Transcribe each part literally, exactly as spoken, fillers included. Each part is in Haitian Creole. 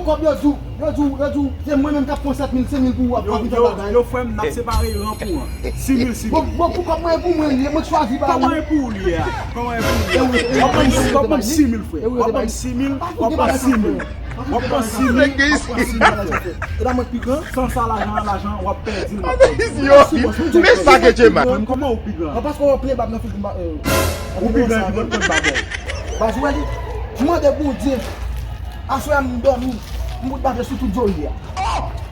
Kòb yo di w, yo di w, yo di w, se mwen menm k ap pran sèt mil, senk mil pou ou, w ap vin fè bagay. Yo, frè m, n ap separe ran pou ran. Sis mil, sis mil. Bon, bon, pou kòb mwen e pou mwen li ye, mwen k chwazi ba ou. Kòman e pou ou li ye a? Kòman e pou ou li ye a? W ap ban m sis mil, frè. W ap ban m sis mil, w ap pran sis mil. W ap pran sis mil, w ap pran sis mil, frè. E pa mwen k pi gran? San sa, lajan an, lajan an, w ap pèdi l, m ap pèdi l. Yo, men sa ke Djema. Kòman ou pi gran? An, paske w ap plen bab nan figi m, ba, euh, ou pi gran epi mwen pran bab ou. Baz, ou wè li? M mande Bondye. Aswè a m dòmi, m bout bave sou tout zòrye a.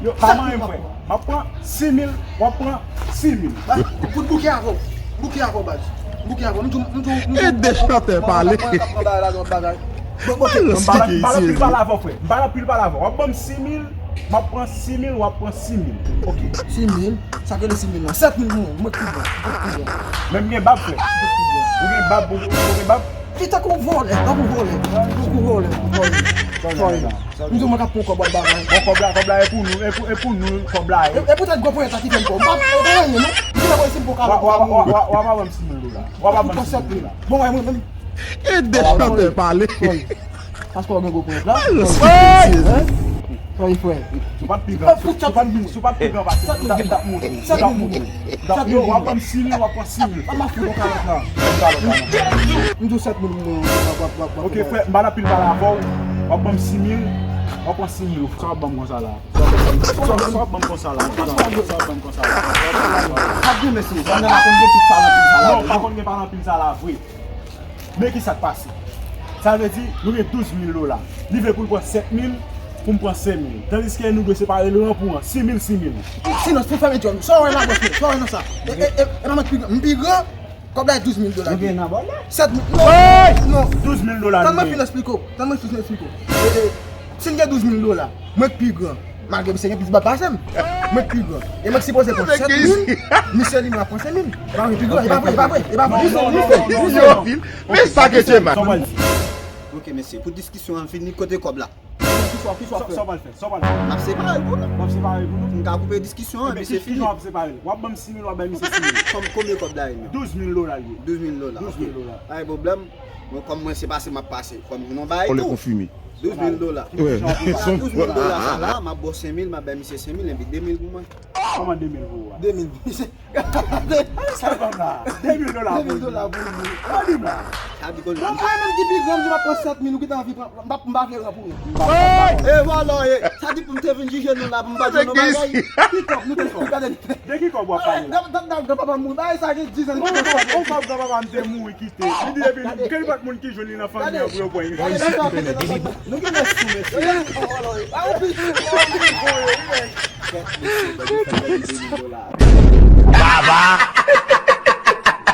Yo, pa manyen, frè. M ap pran sis mil, w ap pran sis mil. Baz, pou bouke avè w. Bouke avè w, baz. Bouke avè w. M tou, m tou, m tou. E de chantè pale. Bon, bon, bon, bon, bon. M pa nan pil pale avè w, frè. M pa nan pil pale avè w. W ap ban m sis mil, m ap pran sis mil, w ap pran sis mil. Ok. Sis mil? Sa k rele sis mil lan? Sèt mil pou mwen. Mwen k pi gran. Mwen k pi gran. Men m gen bab, frè. Ou gen bab, ou, ou gen bab? Ki tankou vòlè, tankou vòlè, tankou vòlè, vòlè. Vòlè. M di w mwen k ap pran kòb w ap ba mwen. Bon, kòb la, kòb la e pou nou, e pou, e pou nou, kòb la ye. E, e poutèt gwo ponyèt la ki fè m pran. M pa, m pa gen anyen, non. M di w mwen se m poko avè w. W ap, w ap, w ap, w ap, w ap ban m sis mil dola. W ap ban m sis mil dola. Bon, wè, mwen menm. E de chantè pale. Paske w gen gwo ponyèt la. Woy! Woy, frè. Si w pa t pi gran, si w pa t pi gran pase m, m t ap montre w. M t ap montre w. M t ap, yo, w ap ban m sis mil, w ap pran sis mil. An, m ap fè yon kalòt la. Yon kalòt la. M di w sèt mil mwen, w ap, w ap, w ap, w ap. Ok, frè, m pa nan pil pale avè w. W ap ban m sis mil, w ap pran sis mil. Sa w ap ban m konsa la? Sa w ap ban m konsa la? Sa w ap ban m konsa la? Ap gen mesye, pandan la konn gen tout pale anpil sa la. Non, pa konn gen pale anpil sa la, vre. Men ki sa k pase. Sa vle di, nou gen douz mil dola. Li vle pou l pran sèt mil, pou m pran senk mil. Tandiske nou dwe separe l ran pou ran, sis mil, sis mil. Sinon, pou fèmen djòl, sa w wè nan pòch mwen, sa w wè nan sa? E, e, e, e pa mwen k pi gran, m pi gran, kòb la e douz mil dola. Sèt mil, non, non. Douz mil dola. Tann mwen fin eksplike w, tann mwen fin eksplike w. E, e, si n gen douz mil dola, mwen k pi gran. Malgre misye gen plis bab pase m. Mwen k pi gran. E mwen k sipoze pran sèt mil, misye li menm ap pran senk mil. E pa mwen pi gran, e pa vre, e pa vre, e pa vre. Non, non, non, non, non, non. Men sa ke Djema. Ok, mesye, pou diskisyon an fini, kote kòb la? Ki sa, ki sa w ap fè? Sa w pral fè? Sa w pral fè? M ap separe l pou nou. W ap separe l pou nou? M ka koupe diskisyon an, epi se fini. Ebyen, ki jan w ap separe l? W ap ban m sis mil, w ap bay misye sis mil. Kòm, konbyen kòb la ye menm? Douz mil dola l ye. Douz mil dola, ok. Douz mil dola. Pa gen pwoblèm. Mwen, kòm mwen se pase m ap pase. Kòm nou bay tou. Douz mil dola. Douz mil dola. Douz mil dola sa la, m ap ba w senk mil, m ap bay misye senk mil, epi de mil pou mwen. Kòman de mil pou ou a? De mil. Sa kòb la. De mil dola pou ou. De mil dola pou ou. An di m la. Sa di konn. Bon, mwen menm ki pi gran, m di m ap pran sèt mil, ou gentan anvi pran, m pa, m pa vle ran pou ou. E vòlò ye. Sa di pou m te vin jije nou la, pou m pa di nou bagay. Ki kòb, nou te fò. Gade. De ki kòb w ap pale la? Granpapa m mouri, bagay sa gen diz an li pa t fè. On kòb granpapa m te mouri kite. Li di depi ke li pa t moun ki jwenn li nan fanmi an pou yo pran li. Nou gen lè sou mesye.